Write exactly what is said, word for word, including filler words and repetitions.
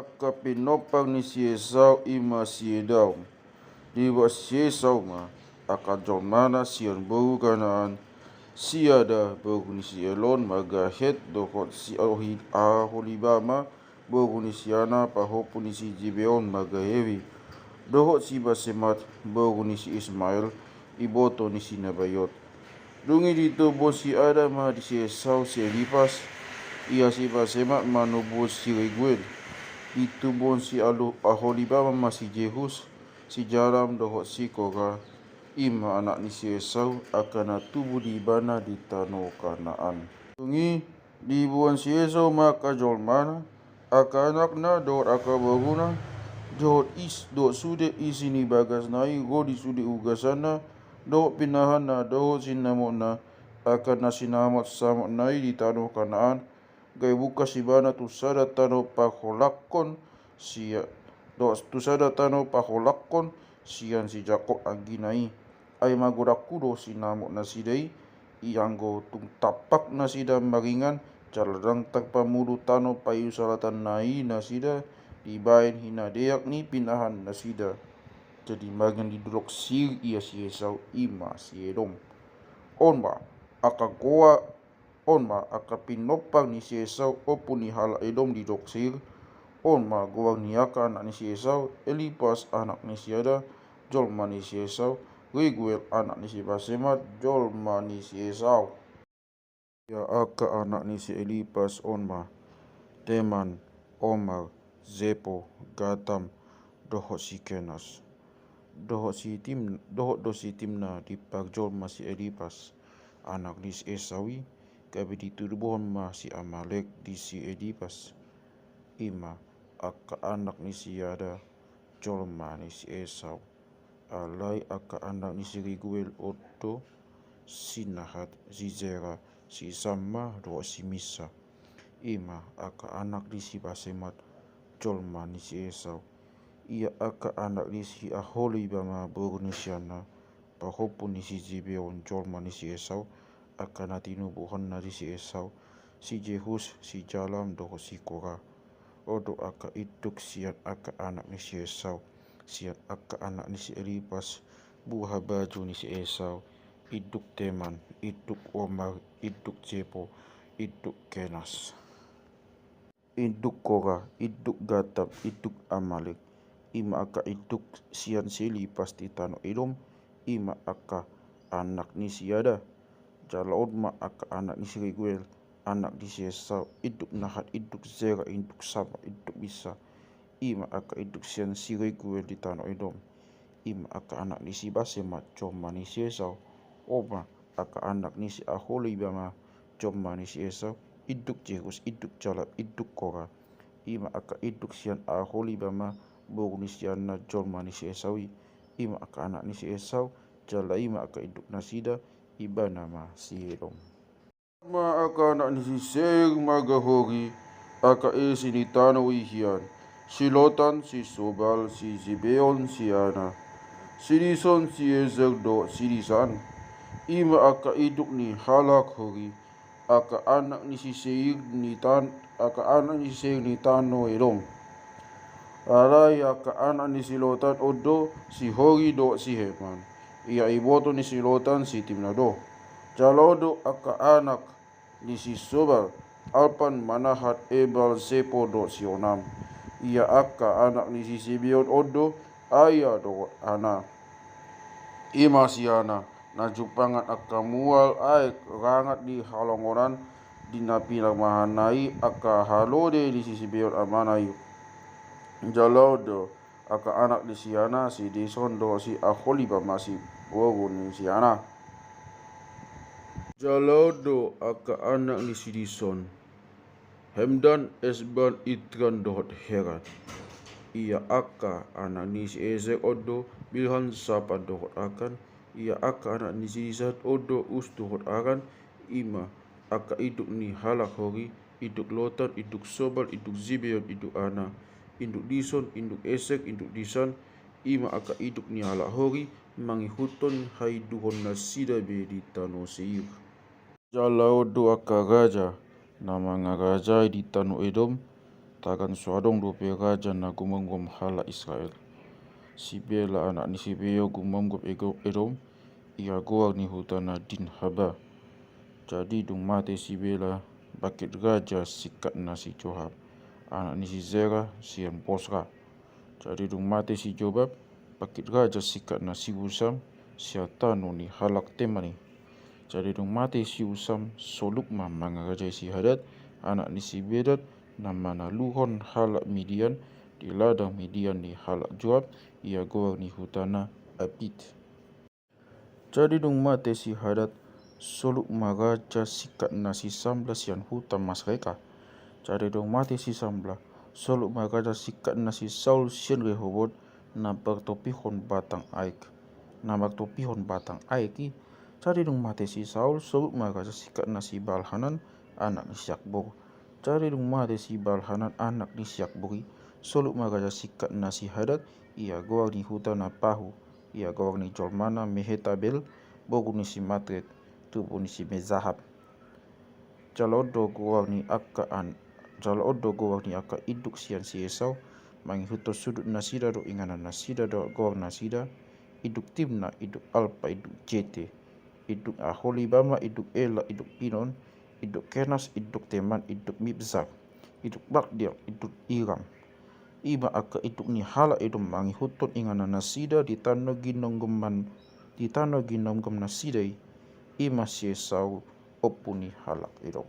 Angka pinompar ni si Esau i ma si Edom. Dibuat si Esau ma angka jolmana sian boru Kanaan, si Ada boru ni si Elon marga Het, dohot si Ohi-, Aholibama boru ni si Ana pahompu ni si Zibeon marga Hewi, dohot si Basemat boru ni si Ismael, iboto ni si Nabaiot. Dung i ditubuhon si Ada ma di si Esau si Elipas, ia si Basemat ma nubuhon si Reguel. Ditubuhon si Alu-, Aholibama ma si Jehus, si Jalam dohot si Kora, i ma anak ni si Esau, angka na tubu di ibana di tano Kanaan. Dung i dibuan si Esau ma angka jolmana, angka anakna dohot angka boruna, dohot is-, dohot sude isi ni bagasna i ro di sude ugasanna, dohot pinahanna dohot sinamotna, angka na sinamotsamotna i di tano Kanaan, gabe bungkas ibana tu sada tano parholakhon sia-, dohot tu sada tano parholakhon sian si Jakob anggina i. Ai magodanghu do sinamotnasida i, ianggo tung tampak nasida maringan, jala ndang tarpamulu tano paihusalatanna i nasida, dibahen hinadeak ni pinahannasida. Jadi maringan di dolok Seir ia si Esau, i ma si Edom. On ma angka goa-, on ma angka pinompar ni si Esau, ompu ni halak Edom di dolok Seir. On ma goar ni angka anak ni si Esau: Elipas anak ni si Ada, jolma ni si Esau; Reguel anak ni si Basemat, jolma ni si Esau. Ia angka anak ni si Elipas on ma: Teman, Omar, Zepo, Gatam, dohot si Kenas. Dohot si Tim-, dohot do si Timna diparjolma si Elipas, anak ni si Esau i, gabe ditubuhon ma si Amalek di si Elipas. I ma angka anak ni si Ada, jolma ni si Esau. Alai angka anak ni si Reguel on do si Nahat, si Zera, si Samma dohot si Missa. I ma angka anak ni si Basemat, jolma ni si Esau. Ia angka anak ni si Aholibama boru ni si Ana, pahompu ni si Zibeon, jolma ni si Esau, angka na tinubuhonna di si Esau: si Jehus, si Jalam dohot si Kora. On do angka induk sian angka anak ni si Esau, sian angka anak ni si Elipas, buha baju ni si Esau: induk Teman, induk Omar, induk Zepo, induk Kenas, induk Kora, induk Gatam, induk Amalek. I ma angka induk sian si Elipas di tano Edom. I ma angka anak ni si Ada. Jala on ma angka anak ni si Reguel, anak ni si Esau: induk Nahat, induk Zera, induk Samma, induk Missa. I ma angka induk sian si Reguel di tano Edom. I ma angka anak ni si Basemat, jolma ni si Esau. On ma angka anak ni si Aholibama, jolma ni si Esau: induk Jehus, induk Jalam, induk Kora. I ma angka induk sian Aholibama boru ni si Ana, jolma ni si Esau i. I ma angka anak ni si Esau, jala i ma angka induknasida, ibana ma si Edom. Ma angka anak ni si Seir marga Hori, angka isi ni tano i hian: si Lotan, si Sobal, si Zibeon, si Ana, si Dison, si Ezer dohot si Disan. I ma angka induk ni halak Hori. Angka anak ni si Seir ni tan-, angka anak ni si Seir ni tano Edom. Alai angka anak ni si Lotan on do si Hori dohot si Heman. Ia iboto ni si Lotan si Timna do. Jala on do angka anak ni si Sobal: Alpan, Manahat, Ebal, Zepo dohot si Onam. Ia angka anak ni si Zibeon on do Aia dohot Ana. I ma si Ana, na jumpangan angka mual aek rangat di halongonan, di na pinarmahanna i angka halode ni si Zibeon amana i. Jala on do angka anak ni si Ana: si Dison dohot si Aholibama, si boru ni si Ana. Jala on do angka anak ni si Dison: Hemdan, Esban, Itran dohot Heran. Ia angka anak ni si Ezer on do Bilhan, Sapan dohot Akan. Ia angka anak ni si Disan on do Us dohot Aran. I ma angka induk ni halak Hori: induk Lotan, induk Sobal, induk Zibeon, induk Ana, induk Dison, induk Ezer, induk Disan. I ma angka induk ni halak Hori, mangihuthon hahinduhonnasida be di tano Seir. Jala on do angka raja na mangarajai di tano Edom: Tagan so adong dope raja na gumomgom halak Israel. Si Bela anak ni si Beor gumomgom Ego-, Edom, ia goar ni hutana Dinhaba. Jadi dung mate si Bela, bangkit raja singkatna si Jobab, anak ni si Zera, sian Bosra. Jadi dung mate si Jobab, bangkit raja singkatna si Husam, sian tano ni halak Temani. Jadi dung mate si Husam, soluk ma mangarajai si Hadad, anak ni si Bedad, na manaluhon halak Midian, di ladang Midian ni halak Joab, ia goar ni hutana Abit. Jadi dung mate si Hadad, soluk ma raja singkatna si Samla sian huta Masreka. Jadi dung mate si Samla, soluk ma raja singkatna si Saul sian Rehobot, na martopihon batang aek. Na martopihon batang aek i. Jadi dung mate si Saul, soluk ma raja singkatna si Baalhanan, anak ni si Akbor. Jadi dung mate si Baalhanan, anak ni si Akbor i, soluk ma raja singkatna si Hadad, ia goar ni hutana Pahu, ia goar ni jolmana Mehetabel, boru ni si Matred, tubu ni si Mezahab. Jala on do goar ni angka an-, jala on do goar ni angka induk sian si Esau, mangihuthon sudut nasida dohot inganan nasida dohot goar nasida, induk Timna, induk Alpa, induk Jete, induk Aholibama, induk Ela, induk Pinon, induk Kenas, induk Teman, induk Mibsar, induk Magdiel, induk Iram. I ma angka induk ni halak Edom mangihuthon inganan nasida di tano ginomgoman, di tano ginomgom nasida i. I ma si Esau, ompu ni halak Edom.